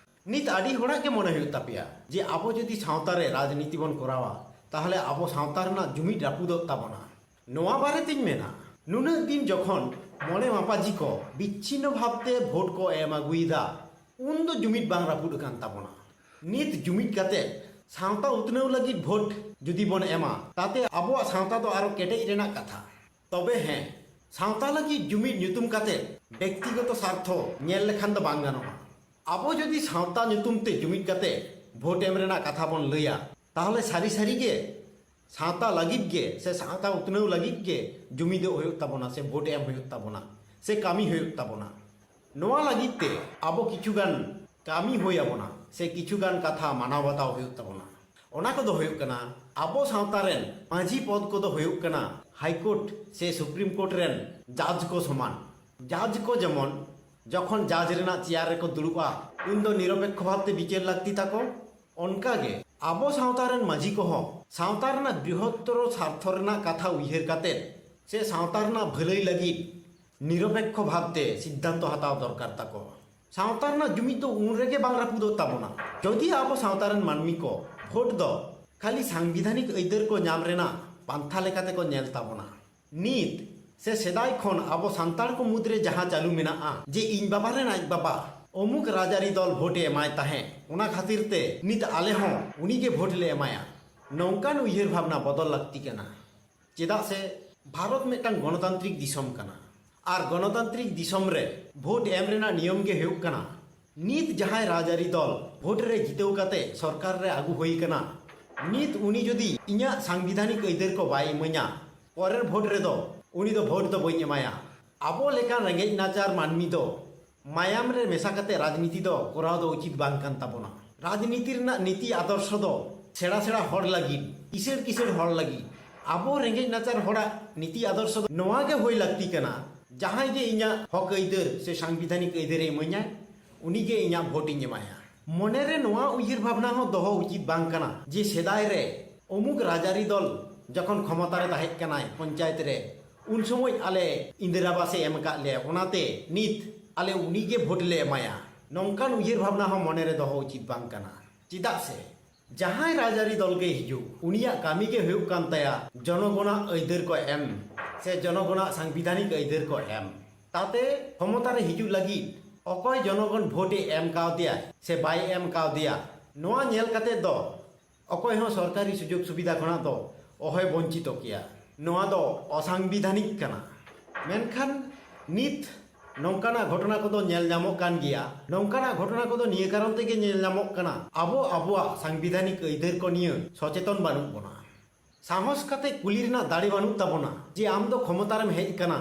ᱱᱤᱛ ᱟᱹᱰᱤ ᱦᱚᱲᱟᱜ ᱜᱮ ᱢᱚᱱᱮ ᱦᱩᱭᱩᱜ ᱛᱟᱯᱮᱭᱟ ᱡᱮ ᱟᱵᱚ ᱡᱩᱫᱤ ᱥᱟᱶᱛᱟ ᱨᱮ ᱨᱟᱡᱽᱱᱤᱛᱤ ᱵᱚᱱ ᱠᱚᱨᱟᱣᱟ, ᱛᱟᱦᱚᱞᱮ ᱟᱵᱚ ᱥᱟᱶᱛᱟ ᱨᱮᱱᱟᱜ ᱡᱩᱢᱤᱫ ᱨᱟᱹᱯᱩᱫᱚᱜ ᱛᱟᱵᱚᱱᱟ᱾ ᱱᱚᱣᱟ ᱵᱟᱨᱮᱛᱤᱧ ᱢᱮᱱᱟ, ᱱᱩᱱᱟᱹᱜ ᱫᱤᱱ ᱡᱚᱠᱷᱚᱱ ᱢᱚᱬᱮ ᱢᱟᱯᱟᱡᱤ ᱠᱚ ᱵᱤᱪᱷᱤᱱᱱᱚ ᱵᱷᱟᱵᱽᱛᱮ ᱵᱷᱳᱴ ᱠᱚ ᱮᱢ ᱟᱹᱜᱩᱭᱮᱫᱟ, ᱩᱱ ᱫᱚ ᱡᱩᱢᱤᱫ ᱵᱟᱝ ᱨᱟᱹᱯᱩᱫ ᱟᱠᱟᱱ ᱛᱟᱵᱚᱱᱟ᱾ ᱱᱤᱛ ᱡᱩᱢᱤᱫ ᱠᱟᱛᱮ ᱥᱟᱶᱛᱟ ᱩᱛᱱᱟᱹᱣ ᱞᱟᱹᱜᱤᱫ ᱵᱷᱳᱴ ᱡᱩᱫᱤ ᱵᱚᱱ ᱮᱢᱟ, ᱛᱟᱛᱮ ᱟᱵᱚᱣᱟᱜ ᱥᱟᱶᱛᱟ ᱫᱚ ᱟᱨᱚ ᱠᱮᱴᱮᱡ ᱨᱮᱱᱟᱜ ᱠᱟᱛᱷᱟ᱾ ᱛᱚᱵᱮ ᱦᱮᱸ, ᱥᱟᱶᱛᱟ ᱞᱟᱹᱜᱤᱫ ᱡᱩᱢᱤᱫ ᱧᱩᱛᱩᱢ ᱠᱟᱛᱮ ᱵᱮᱠᱛᱤᱜᱚᱛᱚ ᱥᱟᱨᱛᱷᱚ ᱧᱮᱞ ᱞᱮᱠᱷᱟᱱ ᱫᱚ ᱵᱟᱝ ᱜᱟᱱᱚᱜᱼᱟ᱾ ᱟᱵᱚ ᱡᱩᱫᱤ ᱥᱟᱶᱛᱟ ᱧᱩᱛᱩᱢ ᱛᱮ ᱡᱩᱢᱤᱫ ᱠᱟᱛᱮ ᱵᱷᱳᱴ ᱮᱢ ᱨᱮᱱᱟᱜ ᱠᱟᱛᱷᱟ ᱵᱚᱱ ᱞᱟᱹᱭᱟ, ᱛᱟᱦᱚᱞᱮ ᱥᱟᱹᱨᱤ ᱥᱟᱹᱨᱤ ᱜᱮ ᱥᱟᱶᱛᱟ ᱞᱟᱹᱜᱤᱫ ᱜᱮ ᱥᱮ ᱥᱟᱶᱛᱟ ᱩᱛᱱᱟᱹᱣ ᱞᱟᱹᱜᱤᱫ ᱜᱮ ᱡᱩᱢᱤᱫᱚᱜ ᱦᱩᱭᱩᱜ ᱛᱟᱵᱚᱱᱟ ᱥᱮ ᱵᱷᱳᱴ ᱮᱢ ᱦᱩᱭᱩᱜ ᱛᱟᱵᱚᱱᱟ ᱥᱮ ᱠᱟᱹᱢᱤ ᱦᱩᱭᱩᱜ ᱛᱟᱵᱚᱱᱟ᱾ ᱱᱚᱣᱟ ᱞᱟᱹᱜᱤᱫ ᱛᱮ ᱟᱵᱚ ᱠᱤᱪᱷᱩ ᱜᱟᱱ ᱠᱟᱹᱢᱤ ᱦᱩᱭ ᱟᱵᱚᱱᱟ ᱥᱮ ᱠᱤᱪᱷᱩ ᱜᱟᱱ ᱠᱟᱛᱷᱟ ᱢᱟᱱᱟᱣ ᱵᱟᱛᱟᱣ ᱦᱩᱭᱩᱜ ᱛᱟᱵᱚᱱᱟ᱾ ᱚᱱᱟ ᱠᱚᱫᱚ ᱦᱩᱭᱩᱜ ᱠᱟᱱᱟ, ᱟᱵᱚ ᱥᱟᱶᱛᱟ ᱨᱮᱱ ᱢᱟᱹᱡᱷᱤ ᱯᱚᱫᱽ ᱠᱚᱫᱚ ᱦᱩᱭᱩᱜ ᱠᱟᱱᱟ ᱦᱟᱭ ᱠᱳᱨᱴ ᱥᱮ ᱥᱩᱯᱨᱤᱢ ᱠᱳᱨᱴ ᱨᱮᱱ ᱡᱟᱡᱽ ᱠᱚ ᱥᱚᱢᱟᱱ᱾ ᱡᱟᱡᱽ ᱠᱚ ᱡᱮᱢᱚᱱ ᱡᱚᱠᱷᱚᱱ ᱡᱟᱡᱽ ᱨᱮᱱᱟᱜ ᱪᱮᱭᱟᱨ ᱨᱮᱠᱚ ᱫᱩᱲᱩᱵᱼᱟ, ᱩᱱ ᱫᱚ ᱱᱤᱨᱚᱯᱮᱠᱠᱷᱚ ᱵᱷᱟᱵᱽᱛᱮ ᱵᱤᱪᱟᱹᱨ ᱞᱟᱹᱠᱛᱤ ᱛᱟᱠᱚ᱾ ᱚᱱᱠᱟᱜᱮ ᱟᱵᱚ ᱥᱟᱶᱛᱟ ᱨᱮᱱ ᱢᱟᱹᱡᱷᱤ ᱠᱚᱦᱚᱸ ᱥᱟᱶᱛᱟ ᱨᱮᱱᱟᱜ ᱵᱨᱤᱦᱚᱛᱛᱚᱨᱚ ᱥᱟᱨᱛᱷᱚ ᱨᱮᱱᱟᱜ ᱠᱟᱛᱷᱟ ᱩᱭᱦᱟᱹᱨ ᱠᱟᱛᱮ ᱥᱮ ᱥᱟᱶᱛᱟ ᱨᱮᱱᱟᱜ ᱵᱷᱟᱹᱞᱟᱹᱭ ᱞᱟᱹᱜᱤᱫ ᱱᱤᱨᱚᱯᱮᱠᱠᱷᱚ ᱵᱷᱟᱵᱽᱛᱮ ᱥᱤᱫᱽᱫᱷᱟᱱᱛᱚ ᱦᱟᱛᱟᱣ ᱫᱚᱨᱠᱟᱨ ᱛᱟᱠᱚ᱾ ᱥᱟᱶᱛᱟ ᱨᱮᱱᱟᱜ ᱡᱩᱢᱤᱫ ᱫᱚ ᱩᱱ ᱨᱮᱜᱮ ᱵᱟᱝ ᱨᱟᱹᱯᱩᱫᱚᱜ ᱛᱟᱵᱚᱱᱟ, ᱡᱚᱫᱤ ᱟᱵᱚ ᱥᱟᱶᱛᱟ ᱨᱮᱱ ᱢᱟᱹᱱᱢᱤ ᱠᱚ ᱵᱷᱳᱴ ᱫᱚ ᱠᱷᱟᱹᱞᱤ ᱥᱟᱝᱵᱤᱫᱷᱟᱱᱤᱠ ᱟᱹᱭᱫᱟᱹᱨ ᱠᱚ ᱧᱟᱢ ᱨᱮᱱᱟᱜ ᱯᱟᱱᱛᱷᱟ ᱞᱮᱠᱟᱛᱮ ᱠᱚ ᱧᱮᱞ ᱛᱟᱵᱚᱱᱟ᱾ ᱱᱤᱛ ᱥᱮ ᱥᱮᱫᱟᱭ ᱠᱷᱚᱱ ᱟᱵᱚ ᱥᱟᱱᱛᱟᱲ ᱠᱚ ᱢᱩᱫᱽᱨᱮ ᱡᱟᱦᱟᱸ ᱪᱟᱹᱞᱩ ᱢᱮᱱᱟᱜᱼᱟ ᱡᱮ ᱤᱧ ᱵᱟᱵᱟ ᱨᱮᱱ ᱟᱡ ᱵᱟᱵᱟ ᱚᱢᱩᱠ ᱨᱟᱡᱽᱟᱹᱨᱤ ᱫᱚᱞ ᱵᱷᱳᱴᱮ ᱮᱢᱟᱭ ᱛᱟᱦᱮᱸᱫ, ᱚᱱᱟ ᱠᱷᱟᱹᱛᱤᱨ ᱛᱮ ᱱᱤᱛ ᱟᱞᱮ ᱦᱚᱸ ᱩᱱᱤᱜᱮ ᱵᱷᱳᱴ ᱞᱮ ᱮᱢᱟᱭᱟ, ᱱᱚᱝᱠᱟᱱ ᱩᱭᱦᱟᱹᱨ ᱵᱷᱟᱵᱽᱱᱟ ᱵᱚᱫᱚᱞ ᱞᱟᱹᱠᱛᱤ ᱠᱟᱱᱟ᱾ ᱪᱮᱫᱟᱜ ᱥᱮ ᱵᱷᱟᱨᱚᱛ ᱢᱤᱫᱴᱟᱝ ᱜᱚᱱᱚᱛᱟᱱᱛᱨᱤᱠ ᱫᱤᱥᱚᱢ ᱠᱟᱱᱟ, ᱟᱨ ᱜᱚᱱᱚᱛᱟᱱᱛᱨᱤᱠ ᱫᱤᱥᱚᱢ ᱨᱮ ᱵᱷᱳᱴ ᱮᱢ ᱨᱮᱱᱟᱜ ᱱᱤᱭᱚᱢ ᱜᱮ ᱦᱩᱭᱩᱜ ᱠᱟᱱᱟ, ᱱᱤᱛ ᱡᱟᱦᱟᱸᱭ ᱨᱟᱡᱽᱟᱹᱨᱤ ᱫᱚᱞ ᱵᱷᱳᱴ ᱨᱮ ᱡᱤᱛᱟᱹᱣ ᱠᱟᱛᱮ ᱥᱚᱨᱠᱟᱨ ᱨᱮ ᱟᱹᱜᱩ ᱦᱩᱭ ᱠᱟᱱᱟ, ᱱᱤᱛ ᱩᱱᱤ ᱡᱩᱫᱤ ᱤᱧᱟᱹᱜ ᱥᱟᱝᱵᱤᱫᱷᱟᱱᱤᱠ ᱟᱹᱭᱫᱟᱹᱨ ᱠᱚ ᱵᱟᱭ ᱤᱢᱟᱹᱧᱟ, ᱯᱚᱨᱮᱨ ᱵᱷᱳᱴ ᱨᱮᱫᱚ ᱩᱱᱤ ᱫᱚ ᱵᱷᱳᱴ ᱫᱚ ᱵᱟᱹᱧ ᱮᱢᱟᱭᱟ᱾ ᱟᱵᱚ ᱞᱮᱠᱟᱱ ᱨᱮᱸᱜᱮᱡ ᱱᱟᱪᱟᱨ ᱢᱟᱹᱱᱢᱤ ᱫᱚ ᱢᱟᱭᱟᱢ ᱨᱮ ᱢᱮᱥᱟ ᱠᱟᱛᱮ ᱨᱟᱡᱽᱱᱤᱛᱤ ᱫᱚ ᱠᱚᱨᱟᱣ ᱫᱚ ᱩᱪᱤᱛ ᱵᱟᱝ ᱠᱟᱱ ᱛᱟᱵᱚᱱᱟ᱾ ᱨᱟᱡᱽᱱᱤᱛᱤ ᱨᱮᱱᱟᱜ ᱱᱤᱛᱤ ᱟᱫᱚᱨᱥᱚ ᱫᱚ ᱥᱮᱬᱟ ᱥᱮᱬᱟ ᱦᱚᱲ ᱞᱟᱹᱜᱤᱫ, ᱠᱤᱥᱟᱹᱬ ᱠᱤᱥᱟᱹᱬ ᱦᱚᱲ ᱞᱟᱹᱜᱤᱫ, ᱟᱵᱚ ᱨᱮᱸᱜᱮᱡ ᱱᱟᱪᱟᱨ ᱦᱚᱲᱟᱜ ᱱᱤᱛᱤ ᱟᱫᱚᱨᱥᱚ ᱫᱚ ᱱᱚᱣᱟ ᱜᱮ ᱦᱩᱭ ᱞᱟᱹᱠᱛᱤ ᱠᱟᱱᱟ, ᱡᱟᱦᱟᱸᱭ ᱜᱮ ᱤᱧᱟᱹᱜ ᱦᱚᱠ ᱟᱹᱭᱫᱟᱹᱨ ᱥᱮ ᱥᱟᱝᱵᱤᱫᱷᱟᱱᱤᱠ ᱟᱹᱭᱫᱟᱹᱨᱮ ᱤᱢᱟᱹᱧᱟᱭ, ᱩᱱᱤᱜᱮ ᱤᱧᱟᱹᱜ ᱵᱷᱳᱴ ᱤᱧ ᱮᱢᱟᱭᱟ᱾ ᱢᱚᱱᱮᱨᱮ ᱱᱚᱣᱟ ᱩᱭᱦᱟᱹᱨ ᱵᱷᱟᱵᱽᱱᱟ ᱦᱚᱸ ᱫᱚᱦᱚ ᱩᱪᱤᱛ ᱵᱟᱝ ᱠᱟᱱᱟ ᱡᱮ ᱥᱮᱫᱟᱭ ᱨᱮ ᱚᱢᱩᱠ ᱨᱟᱡᱽᱟᱹᱨᱤ ᱫᱚᱞ ᱡᱚᱠᱷᱚᱱ ᱠᱷᱚᱢᱚᱛᱟ ᱨᱮ ᱛᱟᱦᱮᱸ ᱠᱟᱱᱟᱭ ᱯᱚᱧᱪᱟᱭᱮᱛ ᱨᱮ, ᱩᱱ ᱥᱚᱢᱚᱭ ᱟᱞᱮ ᱤᱱᱫᱤᱨᱟ ᱟᱵᱟᱥ ᱮ ᱮᱢ ᱟᱠᱟᱫ ᱞᱮᱭᱟ, ᱚᱱᱟᱛᱮ ᱱᱤᱛ ᱟᱞᱮ ᱩᱱᱤᱜᱮ ᱵᱷᱳᱴ ᱞᱮ ᱮᱢᱟᱭᱟ, ᱱᱚᱝᱠᱟᱱ ᱩᱭᱦᱟᱹᱨ ᱵᱷᱟᱵᱽᱱᱟ ᱦᱚᱸ ᱢᱚᱱᱮᱨᱮ ᱫᱚᱦᱚ ᱩᱪᱤᱛ ᱵᱟᱝ ᱠᱟᱱᱟ᱾ ᱪᱮᱫᱟᱜ ᱥᱮ ᱡᱟᱦᱟᱸᱭ ᱨᱟᱡᱽᱟᱹᱨᱤ ᱫᱚᱞ ᱜᱮ ᱦᱤᱡᱩᱜ, ᱩᱱᱤᱭᱟᱜ ᱠᱟᱹᱢᱤ ᱜᱮ ᱦᱩᱭᱩᱜ ᱠᱟᱱ ᱛᱟᱭᱟ ᱡᱚᱱᱚᱜᱚᱱᱟᱜ ᱟᱹᱭᱫᱟᱹᱨ ᱠᱚ ᱮᱢ ᱥᱮ ᱡᱚᱱᱚᱜᱚᱱᱟᱜ ᱥᱟᱝᱵᱤᱫᱷᱟᱱᱤᱠ ᱟᱹᱭᱫᱟᱹᱨ ᱠᱚ ᱮᱢ᱾ ᱛᱟᱛᱮ ᱠᱷᱚᱢᱚᱛᱟ ᱨᱮ ᱦᱤᱡᱩᱜ ᱞᱟᱹᱜᱤᱫ ᱚᱠᱚᱭ ᱡᱚᱱᱚᱜᱚᱱ ᱵᱷᱳᱴ ᱮ ᱮᱢ ᱠᱟᱣᱫᱮᱭᱟ ᱥᱮ ᱵᱟᱭ ᱮᱢ ᱠᱟᱣᱫᱮᱭᱟ, ᱱᱚᱣᱟ ᱧᱮᱞ ᱠᱟᱛᱮ ᱫᱚ ᱚᱠᱚᱭ ᱦᱚᱸ ᱥᱚᱨᱠᱟᱨᱤ ᱥᱩᱡᱳᱜᱽ ᱥᱩᱵᱤᱫᱷᱟ ᱠᱷᱚᱱᱟᱜ ᱫᱚ ᱚᱦᱚᱭ ᱵᱚᱧᱪᱤᱛᱚ ᱠᱮᱭᱟ᱾ ᱱᱚᱣᱟ ᱫᱚ ᱚᱥᱟᱝᱵᱤᱫᱷᱟᱱᱤᱠ ᱠᱟᱱᱟ᱾ ᱢᱮᱱᱠᱷᱟᱱ ᱱᱤᱛ ᱱᱚᱝᱠᱟᱱᱟᱜ ᱜᱷᱚᱴᱚᱱᱟ ᱠᱚᱫᱚ ᱧᱮᱞ ᱧᱟᱢᱚᱜ ᱠᱟᱱ ᱜᱮᱭᱟ᱾ ᱱᱚᱝᱠᱟᱱᱟᱜ ᱜᱷᱚᱴᱚᱱᱟ ᱠᱚᱫᱚ ᱱᱤᱭᱟᱹ ᱠᱟᱨᱚᱱ ᱛᱮᱜᱮ ᱧᱮᱞ ᱧᱟᱢᱚᱜ ᱠᱟᱱᱟ, ᱟᱵᱚ ᱟᱵᱚᱣᱟᱜ ᱥᱟᱝᱵᱤᱫᱷᱟᱱᱤᱠ ᱟᱹᱭᱫᱟᱹᱨ ᱠᱚ ᱱᱤᱭᱟᱹ ᱥᱚᱪᱮᱛᱚᱱ ᱵᱟᱹᱱᱩᱜ ᱵᱚᱱᱟ᱾ ᱥᱟᱦᱚᱥ ᱠᱟᱛᱮ ᱠᱩᱞᱤ ᱨᱮᱱᱟᱜ ᱫᱟᱲᱮ ᱵᱟᱹᱱᱩᱜ ᱛᱟᱵᱚᱱᱟ ᱡᱮ ᱟᱢ ᱫᱚ ᱠᱷᱚᱢᱚᱛᱟ ᱨᱮᱢ ᱦᱮᱡ ᱟᱠᱟᱱᱟ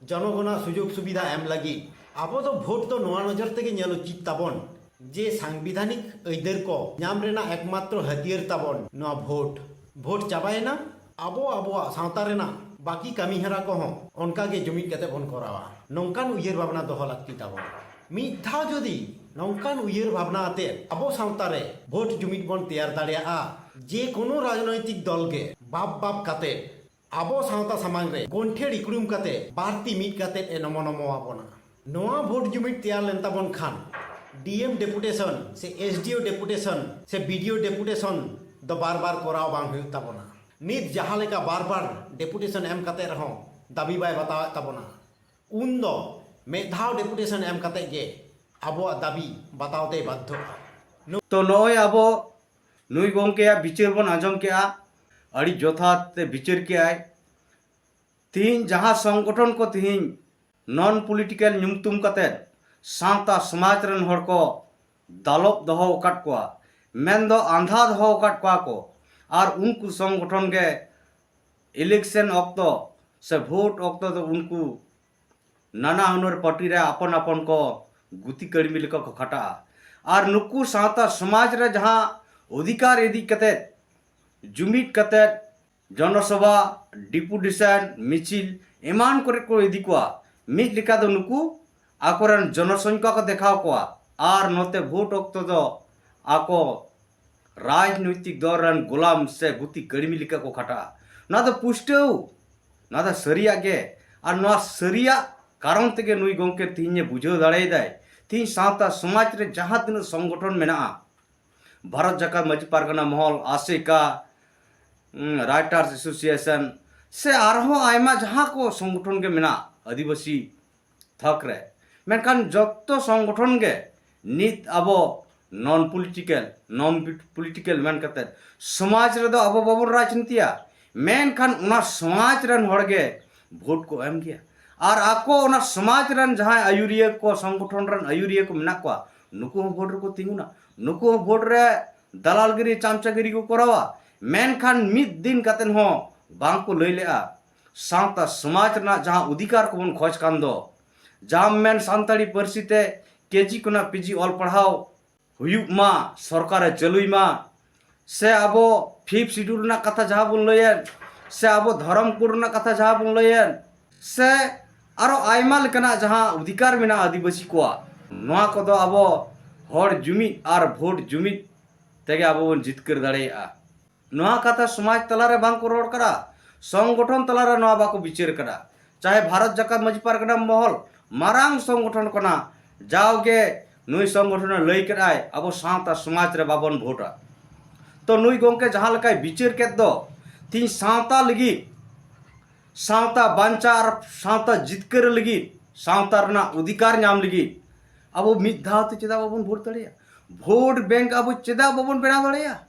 ᱡᱚᱱᱚᱜᱚᱱᱟᱜ ᱥᱩᱡᱳᱜᱽ ᱥᱩᱵᱤᱫᱷᱟ ᱮᱢ ᱞᱟᱹᱜᱤᱫ᱾ ᱟᱵᱚ ᱫᱚ ᱵᱷᱳᱴ ᱫᱚ ᱱᱚᱣᱟ ᱱᱚᱡᱚᱨ ᱛᱮᱜᱮ ᱧᱮᱞ ᱩᱪᱤᱛ ᱛᱟᱵᱚᱱ ᱡᱮ ᱥᱟᱝᱵᱤᱫᱷᱟᱱᱤᱠ ᱟᱹᱭᱫᱟᱹᱨ ᱠᱚ ᱧᱟᱢ ᱨᱮᱱᱟᱜ ᱮᱠᱢᱟᱛᱨᱚ ᱦᱟᱹᱛᱭᱟᱹᱨ ᱛᱟᱵᱚᱱ ᱱᱚᱣᱟ ᱵᱷᱳᱴ᱾ ᱵᱷᱳᱴ ᱪᱟᱵᱟᱭᱮᱱᱟ, ᱟᱵᱚ ᱟᱵᱚᱣᱟᱜ ᱥᱟᱶᱛᱟ ᱨᱮᱱᱟᱜ ᱵᱟᱹᱠᱤ ᱠᱟᱹᱢᱤ ᱦᱚᱨᱟ ᱠᱚᱦᱚᱸ ᱚᱱᱠᱟ ᱜᱮ ᱡᱩᱢᱤᱫ ᱠᱟᱛᱮ ᱵᱚᱱ ᱠᱚᱨᱟᱣᱟ᱾ ᱱᱚᱝᱠᱟᱱ ᱩᱭᱦᱟᱹᱨ ᱵᱷᱟᱵᱽᱱᱟ ᱫᱚᱦᱚ ᱞᱟᱹᱠᱛᱤ ᱛᱟᱵᱚᱱ᱾ ᱢᱤᱫ ᱫᱷᱟᱣ ᱡᱩᱫᱤ ᱱᱚᱝᱠᱟᱱ ᱩᱭᱦᱟᱹᱨ ᱵᱷᱟᱵᱽᱱᱟ ᱟᱛᱮ ᱟᱵᱚ ᱥᱟᱶᱛᱟ ᱨᱮ ᱵᱷᱳᱴ ᱡᱩᱢᱤᱫ ᱵᱚᱱ ᱛᱮᱭᱟᱨ ᱫᱟᱲᱮᱭᱟᱜᱼᱟ, ᱡᱮ ᱠᱳᱱᱳ ᱨᱟᱡᱽᱱᱳᱭᱛᱤᱠ ᱫᱚᱞ ᱜᱮ ᱵᱟᱯ ᱵᱟᱯ ᱠᱟᱛᱮ ᱟᱵᱚ ᱥᱟᱶᱛᱟ ᱥᱟᱢᱟᱝ ᱨᱮ ᱜᱚᱱᱴᱷᱮᱲ ᱤᱠᱲᱩᱢ ᱠᱟᱛᱮ ᱵᱟᱹᱲᱛᱤ ᱢᱤᱫ ᱠᱟᱛᱮ ᱮ ᱱᱚᱢᱚ ᱱᱚᱢᱚ ᱟᱵᱚᱱᱟ᱾ ᱱᱚᱣᱟ ᱵᱷᱳᱴ ᱡᱩᱢᱤᱫ ᱛᱮᱭᱟᱨ ᱞᱮᱱ ᱛᱟᱵᱚᱱ ᱠᱷᱟᱱ ᱰᱤ ᱮᱢ ᱰᱮᱯᱩᱴᱮᱥᱚᱱ ᱥᱮ ᱮᱥ ᱰᱤ ᱳ ᱰᱮᱯᱩᱴᱮᱥᱚᱱ ᱥᱮ ᱵᱤ ᱰᱤ ᱳ ᱰᱮᱯᱩᱴᱮᱥᱚᱱ ᱫᱚ ᱵᱟᱨ ᱵᱟᱨ ᱠᱚᱨᱟᱣ ᱵᱟᱝ ᱦᱩᱭᱩᱜ ᱛᱟᱵᱚᱱᱟ᱾ ᱱᱤᱛ ᱡᱟᱦᱟᱸ ᱞᱮᱠᱟ ᱵᱟᱨ ᱵᱟᱨ ᱰᱮᱯᱩᱴᱮᱥᱚᱱ ᱮᱢ ᱠᱟᱛᱮ ᱨᱮᱦᱚᱸ ᱫᱟᱹᱵᱤ ᱵᱟᱭ ᱵᱟᱛᱟᱣᱮᱫ ᱛᱟᱵᱚᱱᱟ, ᱩᱱ ᱫᱚ ᱢᱤᱫ ᱫᱷᱟᱣ ᱰᱮᱯᱩᱴᱮᱥᱚᱱ ᱮᱢ ᱠᱟᱛᱮ ᱜᱮ ᱟᱵᱚᱣᱟᱜ ᱫᱟᱹᱵᱤ ᱵᱟᱛᱟᱣ ᱛᱮᱭ ᱵᱟᱫᱽᱫᱷᱚᱜᱼᱟ᱾ ᱛᱚ ᱱᱚᱜᱼᱚᱭ ᱟᱵᱚ ᱱᱩᱭ ᱜᱚᱢᱠᱮᱭᱟᱜ ᱵᱤᱪᱟᱹᱨ ᱵᱚᱱ ᱟᱸᱡᱚᱢ ᱠᱮᱜᱼᱟ, ᱟᱹᱰᱤ ᱡᱚᱛᱷᱟᱛ ᱛᱮ ᱵᱤᱪᱟᱹᱨ ᱠᱮᱜᱼᱟᱭ᱾ ᱛᱤᱦᱤᱧ ᱡᱟᱦᱟᱸ ᱥᱚᱝᱜᱚᱴᱷᱚᱱ ᱠᱚ ᱛᱤᱦᱤᱧ ᱱᱚᱱ ᱯᱚᱞᱤᱴᱤᱠᱟᱞ ᱧᱩᱛᱩᱢ ᱠᱟᱛᱮ ᱥᱟᱶᱛᱟ ᱥᱚᱢᱟᱡᱽ ᱨᱮᱱ ᱦᱚᱲ ᱠᱚ ᱫᱟᱞᱚᱵ ᱫᱚᱦᱚ ᱟᱠᱟᱫ ᱠᱚᱣᱟ, ᱢᱮᱱᱫᱚ ᱟᱸᱫᱷᱟ ᱫᱚᱦᱚ ᱟᱠᱟᱫ ᱠᱚᱣᱟ ᱠᱚ, ᱟᱨ ᱩᱱᱠᱩ ᱥᱚᱝᱜᱚᱴᱷᱚᱱ ᱜᱮ ᱤᱞᱮᱠᱥᱚᱱ ᱚᱠᱛᱚ ᱥᱮ ᱵᱷᱳᱴ ᱚᱠᱛᱚ ᱫᱚ ᱩᱱᱠᱩ ᱱᱟᱱᱟ ᱦᱩᱱᱟᱹᱨ ᱯᱟᱨᱴᱤ ᱨᱮ ᱟᱯᱚᱱ ᱟᱯᱚᱱ ᱠᱚ ᱜᱩᱛᱤ ᱠᱟᱹᱲᱢᱤ ᱞᱮᱠᱟ ᱠᱚ ᱠᱷᱟᱴᱟᱜᱼᱟ᱾ ᱟᱨ ᱱᱩᱠᱩ ᱥᱟᱶᱛᱟ ᱥᱚᱢᱟᱡᱽ ᱨᱮ ᱡᱟᱦᱟᱸ ᱚᱫᱷᱤᱠᱟᱨ ᱤᱫᱤ ᱠᱟᱛᱮ ᱡᱩᱢᱤᱫ ᱠᱟᱛᱮ ᱡᱚᱱᱚᱥᱚᱵᱷᱟ, ᱰᱮᱯᱩᱴᱮᱥᱚᱱ, ᱢᱤᱪᱷᱤᱞ ᱮᱢᱟᱱ ᱠᱚᱨᱮ ᱠᱚ ᱤᱫᱤ ᱠᱚᱣᱟ, ᱢᱤᱫ ᱞᱮᱠᱟ ᱫᱚ ᱱᱩᱠᱩ ᱟᱠᱚᱨᱮᱱ ᱡᱚᱱᱚᱥᱚᱝᱠᱷᱟ ᱠᱚ ᱫᱮᱠᱷᱟᱣ ᱠᱚᱣᱟ᱾ ᱟᱨ ᱱᱚᱛᱮ ᱵᱷᱳᱴ ᱚᱠᱛᱚ ᱫᱚ ᱟᱠᱚ ᱨᱟᱡᱽᱱᱳᱭᱛᱤᱠ ᱫᱚᱞ ᱨᱮᱱ ᱜᱳᱞᱟᱢ ᱥᱮ ᱜᱩᱛᱤ ᱠᱟᱹᱲᱢᱤ ᱞᱮᱠᱟ ᱠᱚ ᱠᱷᱟᱴᱟᱜᱼᱟ᱾ ᱱᱚᱣᱟ ᱫᱚ ᱯᱩᱥᱴᱟᱹᱣ, ᱱᱚᱣᱟ ᱫᱚ ᱥᱟᱹᱨᱤᱭᱟᱜ ᱜᱮ᱾ ᱟᱨ ᱱᱚᱣᱟ ᱥᱟᱹᱨᱤᱭᱟᱜ ᱠᱟᱨᱚᱱ ᱛᱮᱜᱮ ᱱᱩᱭ ᱜᱚᱢᱠᱮ ᱛᱤᱦᱤᱧᱮ ᱵᱩᱡᱷᱟᱹᱣ ᱫᱟᱲᱮᱭᱟᱫᱟᱭ, ᱛᱤᱦᱤᱧ ᱥᱟᱶᱛᱟ ᱥᱚᱢᱟᱡᱽ ᱨᱮ ᱡᱟᱦᱟᱸ ᱛᱤᱱᱟᱹᱜ ᱥᱚᱝᱜᱚᱴᱷᱚᱱ ᱢᱮᱱᱟᱜᱼᱟ, ᱵᱷᱟᱨᱚᱛ ᱡᱟᱠᱟᱛ ᱢᱟᱹᱡᱷᱤ ᱯᱟᱨᱜᱟᱱᱟ ᱢᱚᱦᱚᱞ, ᱟᱥᱮᱠᱟ, ᱩᱸ, Writers Association, ᱥᱮ ᱟᱨᱦᱚᱸ ᱟᱭᱢᱟ ᱡᱟᱦᱟᱸ ᱠᱚ ᱥᱚᱝᱜᱚᱴᱷᱚᱱ ᱜᱮ ᱢᱮᱱᱟᱜ ᱟᱹᱫᱤᱵᱟᱹᱥᱤ ᱛᱷᱚᱠ ᱨᱮ, ᱢᱮᱱᱠᱷᱟᱱ ᱡᱚᱛᱚ ᱥᱚᱝᱜᱚᱴᱷᱚᱱ ᱜᱮ ᱱᱤᱛ ᱟᱵᱚ non political, non political ᱢᱮᱱ ᱠᱟᱛᱮ ᱥᱚᱢᱟᱡᱽ ᱨᱮᱫᱚ ᱟᱵᱚ ᱵᱟᱵᱚᱱ ᱨᱟᱡᱽᱱᱤᱛᱤᱭᱟ, ᱢᱮᱱᱠᱷᱟᱱ ᱚᱱᱟ ᱥᱚᱢᱟᱡᱽ ᱨᱮᱱ ᱦᱚᱲ ᱜᱮ ᱵᱷᱳᱴ ᱠᱚ ᱮᱢ ᱜᱮᱭᱟ᱾ ᱟᱨ ᱟᱠᱚ ᱚᱱᱟ ᱥᱚᱢᱟᱡᱽ ᱨᱮᱱ ᱡᱟᱦᱟᱸᱭ ᱟᱹᱭᱩᱨᱤᱭᱟᱹ ᱠᱚ, ᱥᱚᱝᱜᱚᱴᱷᱚᱱ ᱨᱮᱱ ᱟᱹᱭᱩᱨᱤᱭᱟᱹ ᱠᱚ ᱢᱮᱱᱟᱜ ᱠᱚᱣᱟ, ᱱᱩᱠᱩ ᱦᱚᱸ ᱵᱷᱳᱴ ᱨᱮᱠᱚ ᱛᱤᱸᱜᱩᱱᱟ, ᱱᱩᱠᱩ ᱦᱚᱸ ᱵᱷᱳᱴ ᱨᱮ ᱫᱟᱞᱟᱞᱜᱤᱨᱤ, ᱪᱟᱢᱪᱟᱜᱤᱨᱤ ᱠᱚ ᱠᱚᱨᱟᱣᱟ᱾ ᱢᱮᱱᱠᱷᱟᱱ ᱢᱤᱫ ᱫᱤᱱ ᱠᱟᱛᱮ ᱦᱚᱸ ᱵᱟᱝ ᱠᱚ ᱞᱟᱹᱭ ᱞᱮᱜᱼᱟ, ᱥᱟᱶᱛᱟ ᱥᱚᱢᱟᱡᱽ ᱨᱮᱱᱟᱜ ᱡᱟᱦᱟᱸ ᱚᱫᱷᱤᱠᱟᱨ ᱠᱚᱵᱚᱱ ᱠᱷᱚᱡᱽ ᱠᱟᱱ ᱫᱚ, ᱡᱟᱢ ᱢᱮᱱ ᱥᱟᱱᱛᱟᱲᱤ ᱯᱟᱹᱨᱥᱤ ᱛᱮ ᱠᱮᱡᱤ ᱠᱷᱚᱱᱟᱜ ᱯᱤᱡᱤ ᱚᱞ ᱯᱟᱲᱦᱟᱣ ᱦᱩᱭᱩᱜ ᱢᱟ, ᱥᱚᱨᱠᱟᱨᱮ ᱪᱟᱹᱞᱩᱭ ᱢᱟ, ᱥᱮ ᱟᱵᱚ Fifth Schedule ᱨᱮᱱᱟᱜ ᱠᱟᱛᱷᱟ ᱡᱟᱦᱟᱸ ᱵᱚᱱ ᱞᱟᱹᱭᱮᱫ, ᱥᱮ ᱟᱵᱚ ᱫᱷᱚᱨᱚᱢ code ᱨᱮᱱᱟᱜ ᱠᱟᱛᱷᱟ ᱡᱟᱦᱟᱸ ᱵᱚᱱ ᱞᱟᱹᱭᱮᱫ, ᱥᱮ ᱟᱨᱚ ᱟᱭᱢᱟ ᱞᱮᱠᱟᱱᱟᱜ ᱡᱟᱦᱟᱸ ᱚᱫᱷᱤᱠᱟᱨ ᱢᱮᱱᱟᱜᱼᱟ ᱟᱹᱫᱤᱵᱟᱹᱥᱤ ᱠᱚᱣᱟᱜ, ᱱᱚᱣᱟ ᱠᱚᱫᱚ ᱟᱵᱚ ᱦᱚᱲ ᱡᱩᱢᱤᱫ ᱟᱨ ᱵᱷᱳᱴ ᱡᱩᱢᱤᱫ ᱛᱮᱜᱮ ᱟᱵᱚ ᱵᱚᱱ ᱡᱤᱛᱠᱟᱹᱨ ᱫᱟᱲᱮᱭᱟᱜᱼᱟ᱾ ᱱᱚᱣᱟ ᱠᱟᱛᱷᱟ ᱥᱚᱢᱟᱡᱽ ᱛᱟᱞᱟᱨᱮ ᱵᱟᱝ ᱠᱚ ᱨᱚᱲ ᱠᱟᱫᱟ, ᱥᱚᱝᱜᱚᱴᱷᱚᱱ ᱛᱟᱞᱟᱨᱮ ᱱᱚᱣᱟ ᱵᱟᱠᱚ ᱵᱤᱪᱟᱹᱨ ᱠᱟᱫᱟ᱾ ᱪᱟᱦᱮ ᱵᱷᱟᱨᱚᱛ ᱡᱟᱠᱟᱛ ᱢᱟᱹᱡᱷᱤ ᱯᱟᱨᱜᱟᱱᱟ ᱢᱚᱦᱚᱞ, ᱢᱟᱨᱟᱝ ᱥᱚᱝᱜᱚᱴᱷᱚᱱ ᱠᱟᱱᱟ, ᱡᱟᱣᱜᱮ ᱱᱩᱭ ᱥᱚᱝᱜᱚᱴᱷᱚᱱᱮ ᱞᱟᱹᱭ ᱠᱮᱫᱟᱭ, ᱟᱵᱚ ᱥᱟᱶᱛᱟ ᱥᱚᱢᱟᱡᱽ ᱨᱮ ᱵᱟᱵᱚᱱ ᱵᱷᱳᱴᱟ᱾ ᱛᱚ ᱱᱩᱭ ᱜᱚᱢᱠᱮ ᱡᱟᱦᱟᱸ ᱞᱮᱠᱟᱭ ᱵᱤᱪᱟᱹᱨ ᱠᱮᱫ ᱫᱚ, ᱛᱤᱦᱤᱧ ᱥᱟᱶᱛᱟ ᱞᱟᱹᱜᱤᱫ, ᱥᱟᱶᱛᱟ ᱵᱟᱧᱪᱟᱣ ᱟᱨ ᱥᱟᱶᱛᱟ ᱡᱤᱛᱠᱟᱹᱨ ᱞᱟᱹᱜᱤᱫ, ᱥᱟᱶᱛᱟ ᱨᱮᱱᱟᱜ ᱚᱫᱷᱤᱠᱟᱨ ᱧᱟᱢ ᱞᱟᱹᱜᱤᱫ ᱟᱵᱚ ᱢᱤᱫ ᱫᱷᱟᱣ ᱛᱮ ᱪᱮᱫᱟᱜ ᱵᱟᱵᱚᱱ ᱵᱷᱳᱴ ᱫᱟᱲᱮᱭᱟᱜᱼᱟ? ᱵᱷᱳᱴ ᱵᱮᱝᱠ ᱟᱵᱚ ᱪᱮᱫᱟᱜ ᱵᱟᱵᱚᱱ ᱵᱮᱱᱟᱣ ᱫᱟᱲᱮᱭᱟᱜᱼᱟ?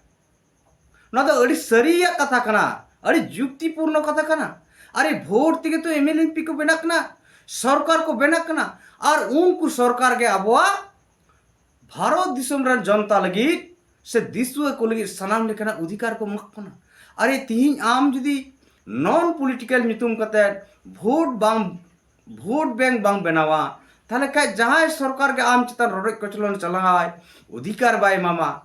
ᱱᱚᱣᱟ ᱫᱚ ᱟᱹᱰᱤ ᱥᱟᱹᱨᱤᱭᱟᱜ ᱠᱟᱛᱷᱟ ᱠᱟᱱᱟ, ᱟᱹᱰᱤ ᱡᱩᱠᱛᱤᱯᱩᱨᱱᱚ ᱠᱟᱛᱷᱟ ᱠᱟᱱᱟ᱾ ᱟᱨᱮ, ᱵᱷᱳᱴ ᱛᱮᱜᱮ ᱛᱚ ᱮᱢ ᱮᱞ ᱮᱢ ᱯᱤ ᱠᱚ ᱵᱮᱱᱟᱜ ᱠᱟᱱᱟ, ᱥᱚᱨᱠᱟᱨ ᱠᱚ ᱵᱮᱱᱟᱜ ᱠᱟᱱᱟ, ᱟᱨ ᱩᱱᱠᱩ ᱥᱚᱨᱠᱟᱨ ᱜᱮ ᱟᱵᱚᱣᱟᱜ ᱵᱷᱟᱨᱚᱛ ᱫᱤᱥᱚᱢ ᱨᱮᱱ ᱡᱚᱱᱛᱟ ᱞᱟᱹᱜᱤᱫ ᱥᱮ ᱫᱤᱥᱩᱣᱟᱹ ᱠᱚ ᱞᱟᱹᱜᱤᱫ ᱥᱟᱱᱟᱢ ᱞᱮᱠᱟᱱᱟᱜ ᱚᱫᱷᱤᱠᱟᱨ ᱠᱚ ᱮᱢᱚᱜ ᱠᱟᱱᱟ᱾ ᱟᱨᱮ, ᱛᱤᱦᱤᱧ ᱟᱢ ᱡᱩᱫᱤ non political ᱧᱩᱛᱩᱢ ᱠᱟᱛᱮ ᱵᱷᱳᱴ ᱵᱟᱝ, ᱵᱷᱳᱴ ᱵᱮᱝᱠ ᱵᱟᱝ ᱵᱮᱱᱟᱣᱟ, ᱛᱟᱦᱞᱮ ᱠᱷᱟᱡ ᱡᱟᱦᱟᱸᱭ ᱥᱚᱨᱠᱟᱨ ᱜᱮ ᱟᱢ ᱪᱮᱛᱟᱱ ᱨᱚᱰᱚᱡ ᱠᱚᱪᱞᱚᱱ ᱪᱟᱞᱟᱣᱟᱭ, ᱚᱫᱷᱤᱠᱟᱨ ᱵᱟᱭ ᱮᱢᱟᱢᱟ,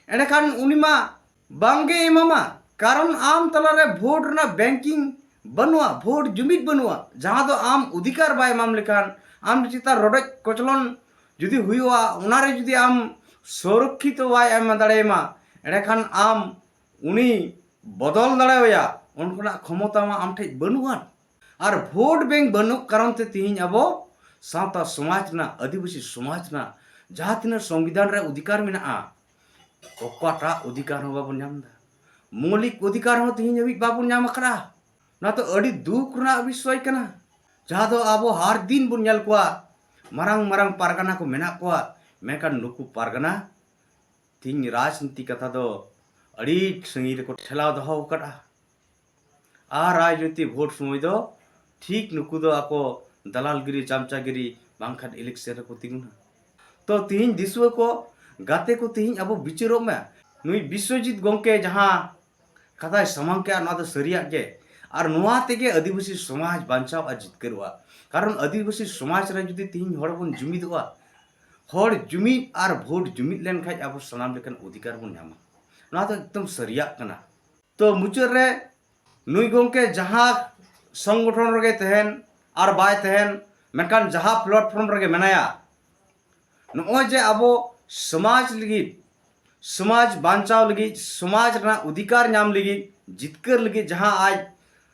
ᱮᱸᱰᱮᱠᱷᱟᱱ ᱩᱱᱤ ᱢᱟ ᱵᱟᱝᱜᱮ ᱮᱢᱟᱢᱟ᱾ ᱠᱟᱨᱚᱱ ᱟᱢ ᱛᱟᱞᱟᱨᱮ ᱵᱷᱳᱴ ᱨᱮᱱᱟᱜ ᱵᱮᱝᱠᱤᱝ ᱵᱟᱹᱱᱩᱜᱼᱟ, ᱵᱷᱳᱴ ᱡᱩᱢᱤᱫ ᱵᱟᱹᱱᱩᱜᱼᱟ, ᱡᱟᱦᱟᱸ ᱫᱚ ᱟᱢ ᱚᱫᱷᱤᱠᱟᱨ ᱵᱟᱭ ᱮᱢᱟᱢ ᱞᱮᱠᱷᱟᱱ ᱟᱢ ᱪᱮᱛᱟᱱ ᱨᱚᱰᱚᱡ ᱠᱚᱪᱞᱚᱱ ᱡᱩᱫᱤ ᱦᱩᱭᱩᱜᱼᱟ, ᱚᱱᱟᱨᱮ ᱡᱩᱫᱤ ᱟᱢ ᱥᱩᱨᱚᱠᱠᱷᱤᱛᱚ ᱵᱟᱭ ᱮᱢ ᱫᱟᱲᱮᱭᱟᱢᱟ, ᱮᱸᱰᱮᱠᱷᱟᱱ ᱟᱢ ᱩᱱᱤ ᱵᱚᱫᱚᱞ ᱫᱟᱲᱮᱣᱟᱭᱟ, ᱚᱱᱠᱟᱱᱟᱜ ᱠᱷᱚᱢᱚᱛᱟ ᱢᱟ ᱟᱢ ᱴᱷᱮᱡ ᱵᱟᱹᱱᱩᱜᱼᱟ᱾ ᱟᱨ ᱵᱷᱳᱴ ᱵᱮᱝᱠ ᱵᱟᱹᱱᱩᱜ ᱠᱟᱨᱚᱱ ᱛᱮ ᱛᱤᱦᱤᱧ ᱟᱵᱚ ᱥᱟᱶᱛᱟ ᱥᱚᱢᱟᱡᱽ ᱨᱮᱱᱟᱜ, ᱟᱹᱫᱤᱵᱟᱹᱥᱤ ᱥᱚᱢᱟᱡᱽ ᱨᱮᱱᱟᱜ ᱡᱟᱦᱟᱸ ᱛᱤᱱᱟᱹᱜ ᱥᱚᱝᱵᱤᱫᱷᱟᱱ ᱨᱮ ᱚᱫᱷᱤᱠᱟᱨ ᱢᱮᱱᱟᱜᱼᱟ, ᱚᱠᱟᱴᱟᱜ ᱚᱫᱷᱤᱠᱟᱨ ᱦᱚᱸ ᱵᱟᱵᱚᱱ ᱧᱟᱢ ᱮᱫᱟ᱾ ᱢᱳᱣᱞᱤᱠ ᱚᱫᱷᱤᱠᱟᱨ ᱦᱚᱸ ᱛᱤᱦᱤᱧ ᱦᱟᱹᱵᱤᱡ ᱵᱟᱵᱚᱱ ᱧᱟᱢ ᱟᱠᱟᱫᱟ᱾ ᱱᱚᱣᱟ ᱫᱚ ᱟᱹᱰᱤ ᱫᱩᱠ ᱨᱮᱱᱟᱜ ᱵᱤᱥᱚᱭ ᱠᱟᱱᱟ, ᱡᱟᱦᱟᱸ ᱫᱚ ᱟᱵᱚ ᱦᱟᱨ ᱫᱤᱱ ᱵᱚᱱ ᱧᱮᱞ ᱠᱚᱣᱟ, ᱢᱟᱨᱟᱝ ᱢᱟᱨᱟᱝ ᱯᱟᱨᱜᱟᱱᱟ ᱠᱚ ᱢᱮᱱᱟᱜ ᱠᱚᱣᱟ, ᱢᱮᱱᱠᱷᱟᱱ ᱱᱩᱠᱩ ᱯᱟᱨᱜᱟᱱᱟ ᱛᱤᱦᱤᱧ ᱨᱟᱡᱽᱱᱤᱛᱤ ᱠᱟᱛᱷᱟ ᱫᱚ ᱟᱹᱰᱤ ᱥᱟᱺᱜᱤᱧ ᱨᱮᱠᱚ ᱴᱷᱮᱞᱟᱣ ᱫᱚᱦᱚ ᱟᱠᱟᱫᱼᱟ᱾ ᱟᱨ ᱨᱟᱡᱽᱱᱤᱛᱤ ᱵᱷᱳᱴ ᱥᱚᱢᱚᱭ ᱫᱚ ᱴᱷᱤᱠ ᱱᱩᱠᱩ ᱫᱚ ᱟᱠᱚ ᱫᱟᱞᱟᱞᱜᱤᱨᱤ, ᱪᱟᱢᱪᱟᱜᱤᱨᱤ, ᱵᱟᱝᱠᱷᱟᱱ ᱤᱞᱮᱠᱥᱚᱱ ᱨᱮᱠᱚ ᱛᱤᱸᱜᱩᱱᱟ᱾ ᱛᱚ ᱛᱤᱦᱤᱧ ᱫᱤᱥᱩᱣᱟᱹ ᱠᱚ, ᱜᱟᱛᱮ ᱠᱚ, ᱛᱤᱦᱤᱧ ᱟᱵᱚ ᱵᱤᱪᱟᱹᱨᱚᱜ ᱢᱟ᱾ ᱱᱩᱭ ᱵᱤᱥᱣᱚᱡᱤᱛ ᱜᱚᱢᱠᱮ ᱡᱟᱦᱟᱸ ᱠᱟᱛᱷᱟᱭ ᱥᱟᱢᱟᱝ ᱠᱮᱜᱼᱟ, ᱱᱚᱣᱟ ᱫᱚ ᱥᱟᱹᱨᱤᱭᱟᱜ ᱜᱮ᱾ ᱟᱨ ᱱᱚᱣᱟ ᱛᱮᱜᱮ ᱟᱹᱫᱤᱵᱟᱹᱥᱤ ᱥᱚᱢᱟᱡᱽ ᱵᱟᱧᱪᱟᱣ ᱟᱨ ᱡᱤᱛᱠᱟᱹᱨᱚᱜᱼᱟ᱾ ᱠᱟᱨᱚᱱ ᱟᱹᱫᱤᱵᱟᱹᱥᱤ ᱥᱚᱢᱟᱡᱽ ᱨᱮ ᱡᱩᱫᱤ ᱛᱤᱦᱤᱧ ᱦᱚᱲ ᱵᱚᱱ ᱡᱩᱢᱤᱫᱚᱜᱼᱟ, ᱦᱚᱲ ᱡᱩᱢᱤᱫ ᱟᱨ ᱵᱷᱳᱴ ᱡᱩᱢᱤᱫ ᱞᱮᱱᱠᱷᱟᱱ ᱟᱵᱚ ᱥᱟᱱᱟᱢ ᱞᱮᱠᱟᱱ ᱚᱫᱷᱤᱠᱟᱨ ᱵᱚᱱ ᱧᱟᱢᱟ᱾ ᱱᱚᱣᱟ ᱫᱚ ᱮᱠᱫᱚᱢ ᱥᱟᱹᱨᱤᱭᱟᱜ ᱠᱟᱱᱟ᱾ ᱛᱚ ᱢᱩᱪᱟᱹᱫ ᱨᱮ ᱱᱩᱭ ᱜᱚᱢᱠᱮ ᱡᱟᱦᱟᱸ ᱥᱚᱝᱜᱚᱴᱷᱚᱱ ᱨᱮᱜᱮ ᱛᱟᱦᱮᱱ ᱟᱨ ᱵᱟᱭ ᱛᱟᱦᱮᱱ, ᱢᱮᱱᱠᱷᱟᱱ ᱡᱟᱦᱟᱸ platform ᱨᱮᱜᱮ ᱢᱮᱱᱟᱭᱟ, ᱱᱚᱜᱼᱚᱭ ᱡᱮ ᱟᱵᱚ ᱥᱚᱢᱟᱡᱽ ᱞᱟᱹᱜᱤᱫ, ᱥᱚᱢᱟᱡᱽ ᱵᱟᱧᱪᱟᱣ ᱞᱟᱹᱜᱤᱫ, ᱥᱚᱢᱟᱡᱽ ᱨᱮᱱᱟᱜ ᱚᱫᱷᱤᱠᱟᱨ ᱧᱟᱢ ᱞᱟᱹᱜᱤᱫ, ᱡᱤᱛᱠᱟᱹᱨ ᱞᱟᱹᱜᱤᱫ ᱡᱟᱦᱟᱸ ᱟᱡ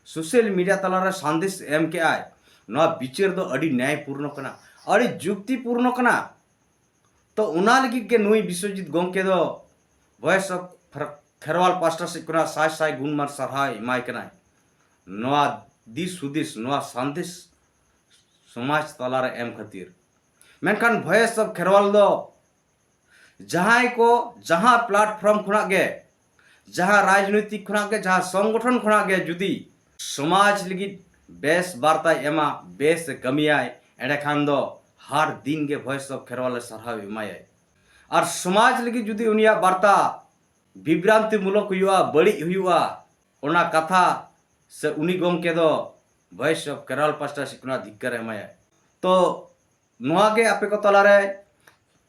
social media ᱛᱟᱞᱟᱨᱮ ᱥᱟᱸᱫᱮᱥ ᱮᱢ ᱠᱮᱜᱼᱟᱭ, ᱱᱚᱣᱟ ᱵᱤᱪᱟᱹᱨ ᱫᱚ ᱟᱹᱰᱤ ᱱᱭᱟᱭᱯᱩᱨᱱᱚ ᱠᱟᱱᱟ, ᱟᱹᱰᱤ ᱡᱩᱠᱛᱤᱯᱩᱨᱱᱚ ᱠᱟᱱᱟ᱾ ᱛᱚ ᱚᱱᱟ ᱞᱟᱹᱜᱤᱫ ᱜᱮ ᱱᱩᱭ ᱵᱤᱥᱣᱚᱡᱤᱛ ᱜᱚᱢᱠᱮ ᱫᱚ Voice of ᱠᱷᱮᱨᱣᱟᱞ ᱯᱟᱥᱴᱟ ᱥᱮᱫ ᱠᱷᱚᱱᱟᱜ ᱥᱟᱭ ᱥᱟᱭ ᱜᱩᱱ ᱢᱟᱱ ᱥᱟᱨᱦᱟᱣ ᱮᱢᱟᱭ ᱠᱟᱱᱟᱭ᱾ ᱱᱚᱣᱟ ᱫᱤᱥ ᱦᱩᱫᱤᱥ, ᱱᱚᱣᱟ ᱥᱟᱸᱫᱮᱥ ᱥᱚᱢᱟᱡᱽ ᱛᱟᱞᱟᱨᱮ ᱮᱢ ᱠᱷᱟᱹᱛᱤᱨ᱾ ᱢᱮᱱᱠᱷᱟᱱ Voice of ᱠᱷᱮᱨᱣᱟᱞ ᱫᱚ ᱡᱟᱦᱟᱸᱭ ᱠᱚ ᱡᱟᱦᱟᱸ platform ᱠᱷᱚᱱᱟᱜ ᱜᱮ, ᱡᱟᱦᱟᱸ ᱨᱟᱡᱽᱱᱳᱭᱛᱤᱠ ᱠᱷᱚᱱᱟᱜ ᱜᱮ, ᱡᱟᱦᱟᱸ ᱥᱚᱝᱜᱚᱴᱷᱚᱱ ᱠᱷᱚᱱᱟᱜ ᱜᱮ ᱡᱩᱫᱤ ᱥᱚᱢᱟᱡᱽ ᱞᱟᱹᱜᱤᱫ ᱵᱮᱥ ᱵᱟᱨᱛᱟᱭ ᱮᱢᱟ, ᱵᱮᱥ ᱮ ᱠᱟᱹᱢᱤᱭᱟᱭ, ᱮᱸᱰᱮᱠᱷᱟᱱ ᱫᱚ ᱦᱟᱨ ᱫᱤᱱ ᱜᱮ Voice of ᱠᱷᱮᱨᱣᱟᱞ ᱮ ᱥᱟᱨᱦᱟᱣ ᱮᱢᱟᱭᱟᱭ᱾ ᱟᱨ ᱥᱚᱢᱟᱡᱽ ᱞᱟᱹᱜᱤᱫ ᱡᱩᱫᱤ ᱩᱱᱤᱭᱟᱜ ᱵᱟᱨᱛᱟ ᱵᱤᱵᱷᱨᱟᱱᱛᱤ ᱢᱩᱞᱚᱠ ᱦᱩᱭᱩᱜᱼᱟ, ᱵᱟᱹᱲᱤᱡ ᱦᱩᱭᱩᱜᱼᱟ, ᱚᱱᱟ ᱠᱟᱛᱷᱟ ᱥᱮ ᱩᱱᱤ ᱜᱚᱢᱠᱮ ᱫᱚ Voice of ᱠᱷᱮᱨᱣᱟᱞ ᱯᱟᱥᱴᱟ ᱥᱮᱫ ᱠᱷᱚᱱᱟᱜ ᱫᱷᱤᱠᱠᱟᱨ ᱮ ᱮᱢᱟᱭᱟ᱾ ᱛᱚ ᱱᱚᱣᱟ ᱜᱮ ᱟᱯᱮ ᱠᱚ ᱛᱟᱞᱟᱨᱮ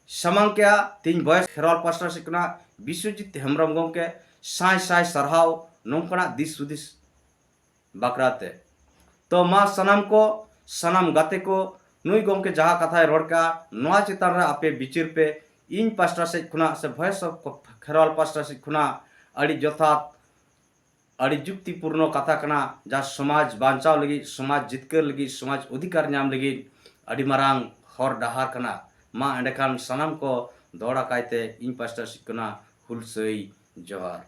ᱥᱟᱢᱟᱝ ᱠᱮᱜᱼᱟ ᱛᱮᱦᱮᱧ Voice ᱠᱷᱮᱨᱣᱟᱞ ᱯᱟᱥᱴᱟ ᱥᱮᱫ ᱠᱷᱚᱱᱟᱜ ᱵᱤᱥᱣᱚᱡᱤᱛ ᱦᱮᱢᱵᱨᱚᱢ ᱜᱚᱢᱠᱮ ᱥᱟᱭ ᱥᱟᱭ ᱥᱟᱨᱦᱟᱣ ᱱᱚᱝᱠᱟᱱᱟᱜ ᱫᱤᱥ ᱦᱩᱫᱤᱥ ᱵᱟᱠᱷᱨᱟ ᱛᱮ᱾ ᱛᱚ ᱢᱟ ᱥᱟᱱᱟᱢ ᱠᱚ, ᱥᱟᱱᱟᱢ ᱜᱟᱛᱮ ᱠᱚ, ᱱᱩᱭ ᱜᱚᱢᱠᱮ ᱡᱟᱦᱟᱸ ᱠᱟᱛᱷᱟᱭ ᱨᱚᱲ ᱠᱟᱜᱼᱟ, ᱱᱚᱣᱟ ᱪᱮᱛᱟᱱ ᱨᱮ ᱟᱯᱮ ᱵᱤᱪᱟᱹᱨ ᱯᱮ᱾ ᱤᱧ ᱯᱟᱥᱴᱟ ᱥᱮᱫ ᱠᱷᱚᱱᱟᱜ ᱥᱮ Voice of ᱠᱷᱮᱨᱣᱟᱞ ᱯᱟᱥᱴᱟ ᱥᱮᱫ ᱠᱷᱚᱱᱟᱜ ᱟᱹᱰᱤ ᱡᱚᱛᱷᱟᱛ, ᱟᱹᱰᱤ ᱡᱩᱠᱛᱤᱯᱩᱨᱱᱚ ᱠᱟᱛᱷᱟ ᱠᱟᱱᱟ, ᱡᱟᱦᱟᱸ ᱥᱚᱢᱟᱡᱽ ᱵᱟᱧᱪᱟᱣ ᱞᱟᱹᱜᱤᱫ, ᱥᱚᱢᱟᱡᱽ ᱡᱤᱛᱠᱟᱹᱨ ᱞᱟᱹᱜᱤᱫ, ᱥᱚᱢᱟᱡᱽ ᱚᱫᱷᱤᱠᱟᱨ ᱧᱟᱢ ᱞᱟᱹᱜᱤᱫ ᱟᱹᱰᱤ ᱢᱟᱨᱟᱝ ᱦᱚᱨ ᱰᱟᱦᱟᱨ ᱠᱟᱱᱟ᱾ ᱢᱟ ᱮᱸᱰᱮᱠᱷᱟᱱ ᱥᱟᱱᱟᱢ ᱠᱚ ᱫᱚᱦᱲᱟ ᱠᱟᱭᱛᱮ ᱤᱧ ᱯᱟᱥᱴᱟ ᱥᱮᱫ ᱠᱷᱚᱱᱟᱜ ᱦᱩᱞᱥᱟᱹᱭ ᱡᱚᱦᱟᱨ᱾